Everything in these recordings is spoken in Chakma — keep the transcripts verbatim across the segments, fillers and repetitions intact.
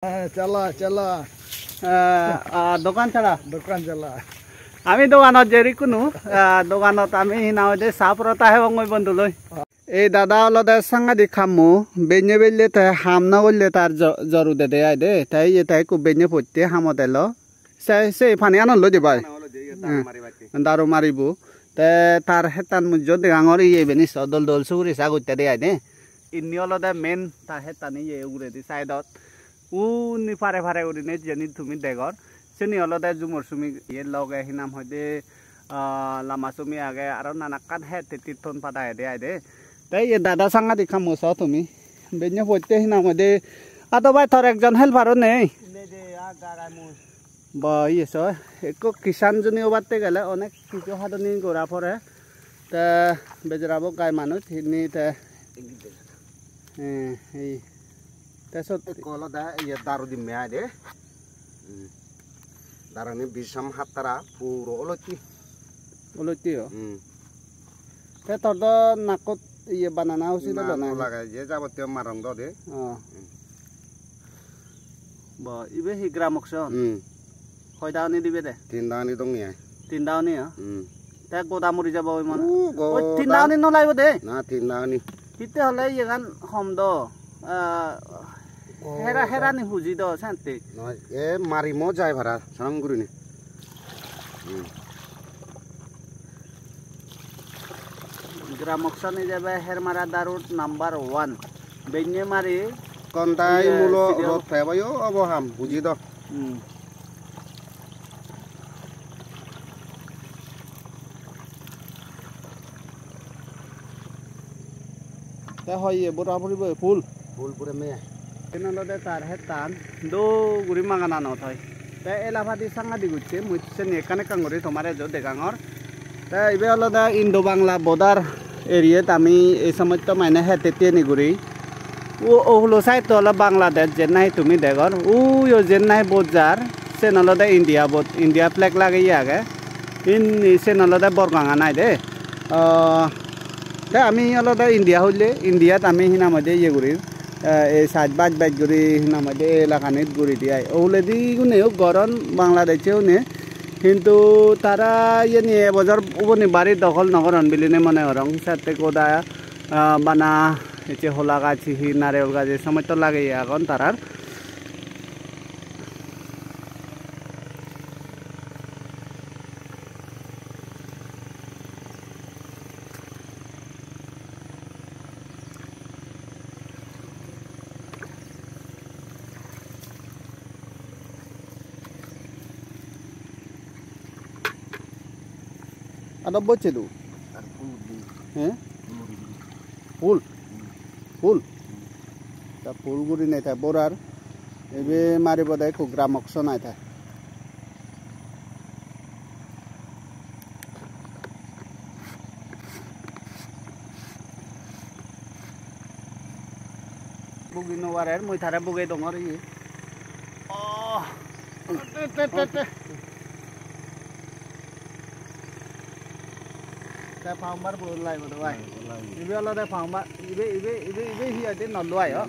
Ah, chala, chala. Ah, ah, dokan chala. Dokan chala. Ami doganot jeri kunu, ah, doganot ami hina hoide sa porota hebong oi bonduloi. Ei dada olode sangadik hammo, benne belle te ham no golle tar jo-, jor udede ai de. Te iye te ekku benne potte hamot elo. Se, se pani anon loi de bai. Pani anon loi de, iye daru Hmm. mari batte. Daru maribo. Te tar hettan mujjo degangor iye beni so dol dol suguri sa gotte de ai de. Inni olode main ta hettan iye uguredi side-ot. Undi pare pare gurinei jeni tumi degor. Seni olode jumor sumi iye loge hinam hoide, ah, lama sumi age, aro nanakkan het tetti ton pada ede ai de. Te iye dada sangadik hammo so tumi. Benne potte hinam hoide. Ado bai tor ekjon helper-o nei. Nei de, ah, garai mui. Ba, iye so, ekko kisan juni obatte gele onek hissu hadoni gora pore. Te bejara bo gai manuj hinni te, eh, ei. Te sot ekko olode iye daru dimme ai de. Hmm. Daruni Bisham Hattara puro olotti. Olotti o? Hmm. Te tor do nakkot iye banana usit olo na? Na, no lage, je jabottiyo maron do de. Oh. Hmm. Bo, ibe hi Gramoxone? Hmm. Hoi dagoni dibe de? Tin dagoni dongi ai. Tin dagoni, o? Hmm. Te goda mori jabo oi mone. Uh, oi, tin goda. Dagoni no lagibo de? Na, tin dagoni. Hitte hole iyegan hom do. Ah, oh, hera, herani huji do, sante. No, e mari mo jai para, sanam gurinei. Hmm. Gramoxone ijebe her mara darut number one. Benne mari. Kontai iye, mulo sidiyo. Rot pebo yo obo ham, buji do. Hmm. Te hoi ye bora puribo ye phul. Phul pure me. Iyen olode tar hettan do guri magananot hoi. Te elapadi sangadi gocche, mui seni ekkan ekkan guri tomare jo degangor. Te ibe olode Indo Bangla border area-t ami ei somosto mane het tettiyeni guri. O, o hulo side-to ole Bangladesh, jen nahi tumi degor. Uyo jen nahi boat jar, sen olode India boat, India flag lageye age. Indi sen olode Borgangan ai de. Ah, te ami olode India hoile, Indiat ami hinam hoide iye guri, eh, ei side baj baj guri hinam hoide ei elakanit guri di ai. Uguredi gune o goron Bangladesh-e une, hintu tara iyeni ebojor uboni bari dokhol nw goron biline mone gorong. Sette goda, ah, bana ecche hola gaj, hi hi, narigul gaj, ei somosto lageye agon tarar. Ado bocche du? He? Phul? Phul? Ta phul gurinei te borar. Ibe maribode ekko Gramoxone ai te. Bugi no parer, mui tare bugei dongor iye. Oh. Te, te, te, te. Te pumper bo lai bo bai. Ibe olode pumper, ibe, ibe, ibe, ibe hi hoide no loi o.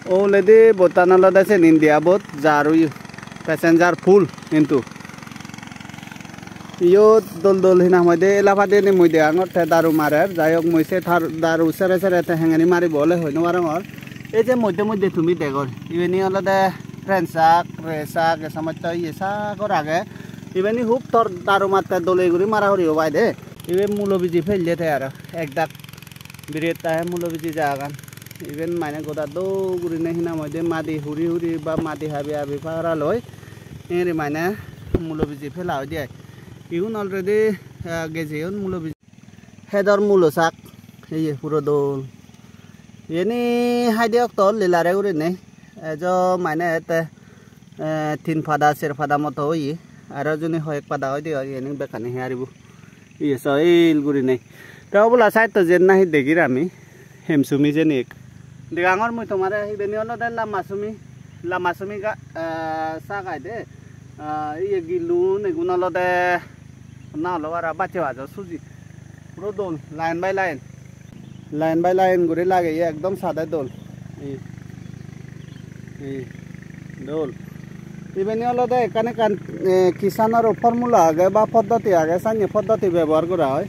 Uguredi boat-tan olode sen India boat, jar ui passenger full hintu. Iyot dol dol hinang hoide ela padeyeni mui degangor te daru marer, jai hok mui se tar daru sere sere te hengeni maribo ole hoi no parongor. Ei je moddhe moddhe tumi degor, ibeni olode train sak, rail sak, ei somosto iye sagor age. Ibeni hub tor daru matte dole guri mara huri obaide. Ibe mulo biji pelle te aro ek dak. Biret age mulo biji jagagan. Iben mane goda dol gurine hinang hoide madi huri huri ba madi habi habi pagara loi. Iyeni mane mulo biji pela oide ai. Igun already, ah, gejeyon mulo biji. Hedor mulo sak. Eye puro dol. Iyeni haide okto lelare gurine. Ejo mane ete, eh, tin pada, ser pada moto oye. Aro juni hoyek pada oide oi, iyeni bekkani he aribo. Iye so el gurinei. Te obola side-to jen nahi degir ami, hemsumi jeni ek. Degangor mui tomare, ibeni olode lamasumi, lamasumi ga-, eh, sagai de. Ah, iye gilun, egun olode na olo bara bacche bajo suji. Puro dol, line by line. Line by line guri lageye, ekdom sade dol. Ei, ei, dol. Ibeni olode ekkan ekkan, eh, kisanor formula age ba poddoti age, sanye poddoti bebohar gora oi.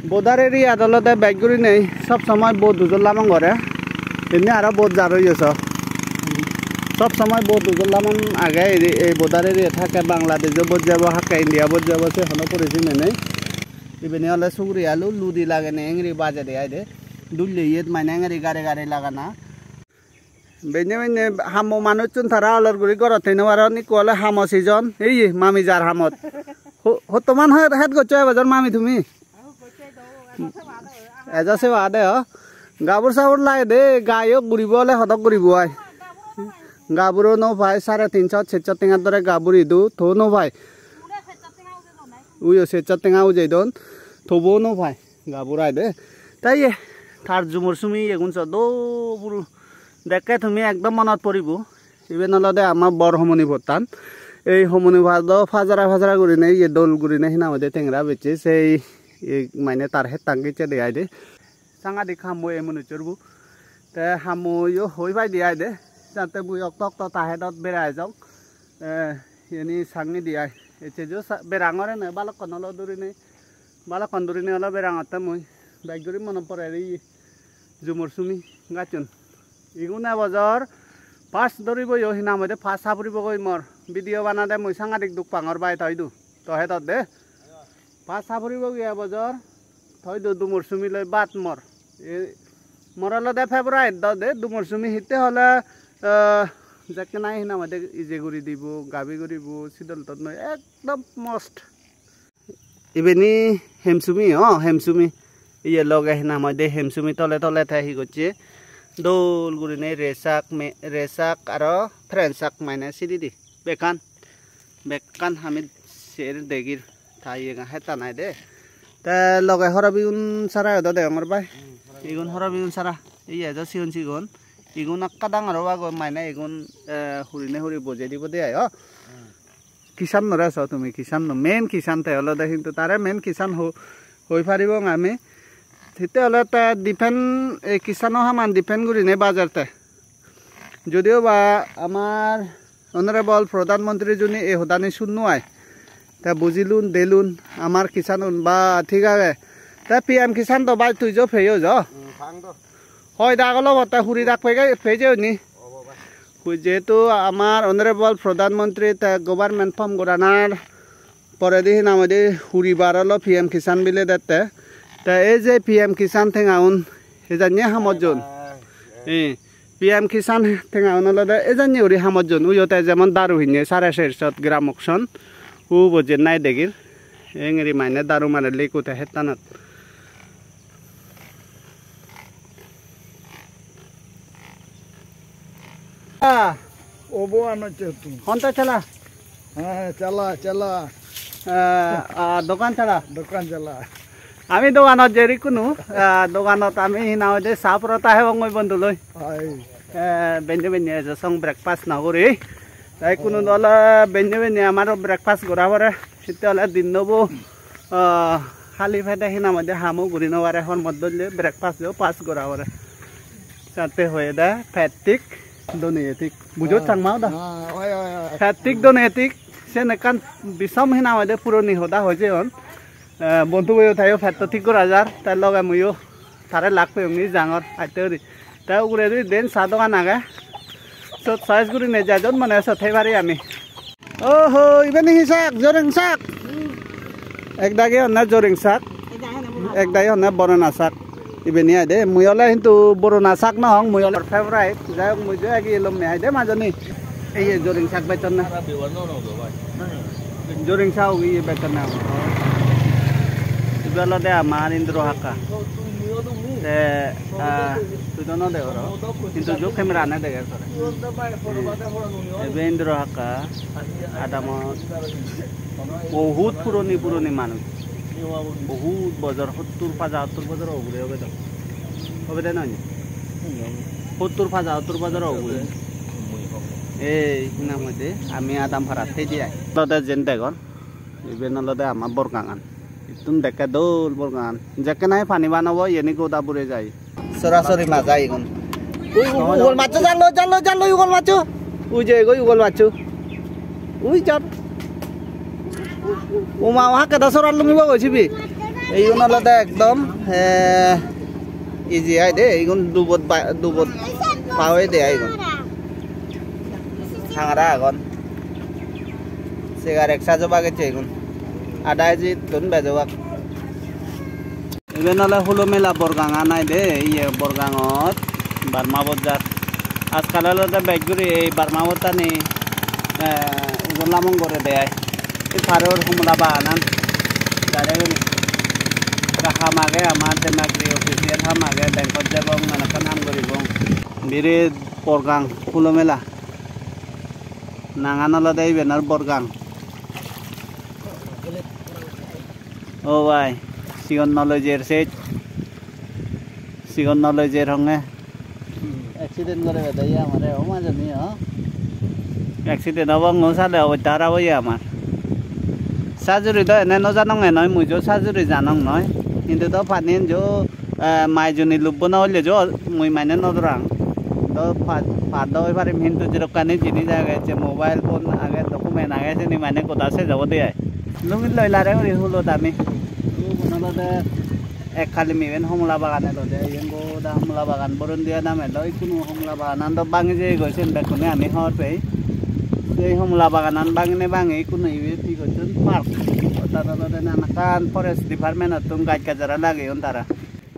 Border area-t olode bej gurinei sob somoi boat ujollamon gore. Indi aro boat jar oye so. Sob somoi boat ujollamon age ei, ei border area-t, hakke Bangladesh-o boat jebo, hakke India boat jebo, se hono porisime nei. Ibeni ole suguri alu ludi lagenei engiri bajede aide. Dulle iyet mane engiri gari gari lagana. Benne benne hammo manuchun tara olor guri gorot thei no paron, ikko ole hamo season, ei mami jar hamot. Ho-, hottoman het, het goccho ebojor mami tumi? Ejo seba ade o. Gabur sabur lagede, gayo guribo ole hodok guribo ai. Gaburo no pai, sare tinso, serso tengar dore gabur idu, to no pai. Uyo serso tenga ujei don, tobuo no pai. Gabur ai de. Te iye, tar jumor sumi iyegun so do puro. Dekke tumi ekdom monot poribo. Iben olode ama bor homoni pottan. Ei homoni pottan do pajara pajara gurinei, iye dol gurinei, hi nang hoide, tengra bechche. Sei, iye mane tar hettan gecche de ai de. Sangadik hammo ei manuchchor bu. Te hammo yo hoi pai de ai de. Jate mui okto okto ta hedot bera ejong. Eh, iyeni sangi di ai. Ecche jo sa-, berangor ene balokkon olo durinei. Balokkon durinei olo berangotte mui. Bej guri monot porer ei jumor sumi gacchun. Igun ebojor pas doribo yo, hi nang hoide, pas sapuribo goi mor. Video banade mui sangadik duk pangor bai, toi du. To hedot de. Pas sapuribo gi ebojor. Toi du dumor sumi loi bat mor. E, mor olode favorite do de dumor sumi, hitte hole, eh, jekke nahi hi nang hoide ije guri dibo, gabi guribo, sidol tot noi, ekdom most. Ibeni hemsumi, oh, hemsumi. Iye loge hi nang hoide hemsumi tole tole te hi gocche. Dol gurinei resak, me-, resak aro prensak mane sidi di. Bekkan, bekkan ami ser degir, ta iyegan hetta nai de. Te loge horobigun sara edo degongor bai. Igun horobigun sara, iye ejo sigon sigon. Igun ekka dangor obak goi mane igun, eh, hurine huri bojei dibo de ai, o. Kisan nore so tumi, kisan no, main kisan te olode, hintu tare main kisan ho-, hoi paribong ami. Hitte ole te depend, ei kisano haman depend gurinei bajar te. Jodio ba amar Honorable Pradhan Mantri juni ei hodani sunno ai. Te bujilun, delun, amar kisanun ba thik age. Te P M Kisan do bai tui jo peyo jo. Hmm, pang do. Hoi dak olo botte huri dak pege-, peje uni. Obo bai. Hui jehetu amar Honorable Pradhan Mantri te government form goranar poredi hi nang hoide huribar olo P M Kisan bile dette. Te ei je P M Kisan tengaun hejanye hamot jon. Bai, bai. Eh, P M Kisan tengaun olode ejanye guri hamot jon. Uyo te jemon daru hinne sare sershot gram auction. Ubo jennai degir. Engiri mane daru mare liku te hettanot. Ah, obo ano chetu. Honta chala? Ah, chala, chala. Ah, ah, dokan chala? Dokan chala. Ami doganot jeri kunu, ah, doganot ami hi nang hoide sa porota hebong oi bondhu loi. Hai. Eh, benne benne ejo song breakfast na guri. Tai kunu dole benne benne amaro breakfast gora pore. Hitte ole dinno bo, ah, hali pede hi nang hoide hamo guri no pare, hor mod dole breakfast jo pass gora pore. Sate hoye de pet thik, doniye thik. Bujo changma hoda? Ah, oi, oi, oi. Pet thik, doniye thik. Sen ekkan bisam hi nang hoide puroni hoda hoye on. Eh, bondhu boyo tayo petto thik gora jar, tai loge muiyo tare lak peyongi jangor, atte uri. Te uguredi den sa dogan age. Sot choice gurinei ja jon mone sot hei pari ami. Oho, iben hi sak? Joreng sak? Ek dagi honne joreng sak, ek dagi honne borona sak. Ibeni ai de, mui ole hintu borona sak no hong, mui ole favorite. Jai hok, mui je agi elom me ai de majoni. Ei je joreng sak bechonne. Joreng sak ogi ye bechonne. Ibe olode amar Indro Hakka. Te, ah, tui do no degor. Hintu jo camera ane deger tore. Ibe Indro Hakka adamot bohut puroni puroni manuj. Bohut bojor, hottur paja hottur bojor ugure obe do. Obe de noi ni? Hottur paja hottur bojor ugure. Ei, hi nang hoide, ami Adam Parat thei di ai. Olode jen degor, iben olode ama Borgangan. Ittun dekke dol Borgangan. Jekke nahi pani ban obo, iyeni goda bure jai. Sorasori maj ai igun. Ui, u-, ugol macho, jalloi, jalloi, jalloi, ugol macho. Ui je, ugol macho. Ui, jab. Uma, hakke da sorar lungibo goi sibi. Igun olode ekdom, eh, easy ai de, igun dubot ba-, dubot pa oi de ai igun. Hangara agon. Segar ek sajo bagecche igun. Ada eji tun bejobak. Iben ole Hulo Mela Borgangan ai de, iye Borgangot, Burma Bot jar. Ajkal olode bej guri ei Burma Bottani, eh, igun lamong gorede ai. Ei paror homola baganan, dare guri. Ekka ham age amar, Demagri official ham age, bankot jebong, nanakkan ham guribong. Biret Borgang Hulo Mela. Nangan olode iben or Borgang. O bhai, sigon nw loi jer sej. Sigon nw loi jer honge. Accident gore bede ye amare, o majoni, o. Accident obo, ngo sale obosta harap oye amar. Sajuri do ene nw janong enoi, mui jo sajuri janong noi. Hintu do pani jo, eh, majoni lubbo nw oile jo, mui mane nw dorang. Do pa-, pa do oi parim, hintu jedokkani jinis age, je mobile phone age, document age, seni mane goda sej obo de ai. Lungi loi lare guri hulot ami. Igun olode ek halim iben homola bagan elode, iyen goda homola bagan, Borundiya name do ikkunu homola baganan do bangi jeyegoi, siyen bekkune ami hobor pei. Ei homola baganan bangine bangi ikkunu ibe hi gocchon, park. Orthat olode nanakkan forest department-ottun gaj gajara lageyon tara.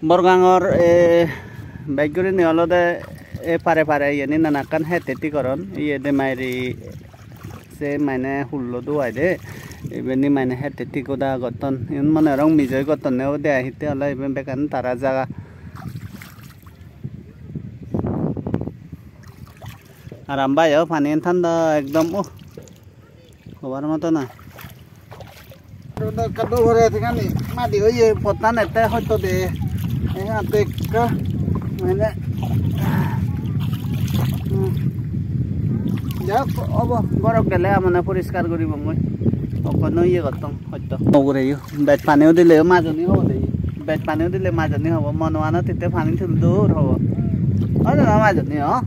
Borgangor, eh, bej gurinei olode ei pare pare iyeni nanakkan het hetti goron, iye Demagri se mane hullo duo ai de, ibeni mane het hetti goda gotton. Iyen mone gorong mijoi gottonne obode ai, hitte ole iben bekkan tara jaga. Aram bhai o, paniyan thanda ekdom, oh, hobar moto noi. Ekka dol gore thengani, madi oye, pottan ette hoito de. Ei hatte ekka, mane, hmm. Jai hok, obo, gorot gele amane poriskar guribongoi. Okkono iye gottong, hoito. Ugureyo, bej pani udile majoni hobo de. Bej pani udile majoni hobo, mono anot hitte pani tul dur hobo. Oi, na majoni, o.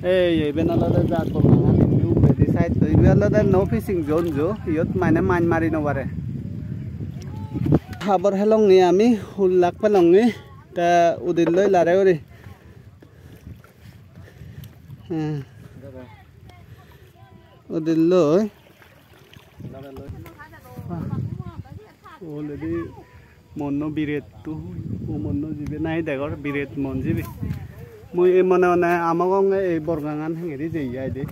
Ei, iben olode jat Borgangan indi uguredi side-ot. Iben olode no fishing zone jo. Iyot mane mach mari no pare. Habor helonge ami, hullak pelonge. Te udilloi lare guri. Hmm. Udilloi. Already monno biret tu, o monno jibe nahi degor, biret mon jibe. Mui ei mone mone amagonge ei Borgangan hengeri jeye ai de.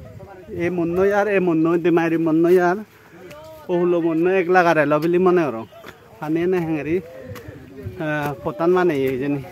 Ei monnoi ar ei monnoi, Demagri monnoi ar o hulo monnoi ek lagar elo bili mone gorong. Pani ene hengeri, eh, pottan baneye hijeni.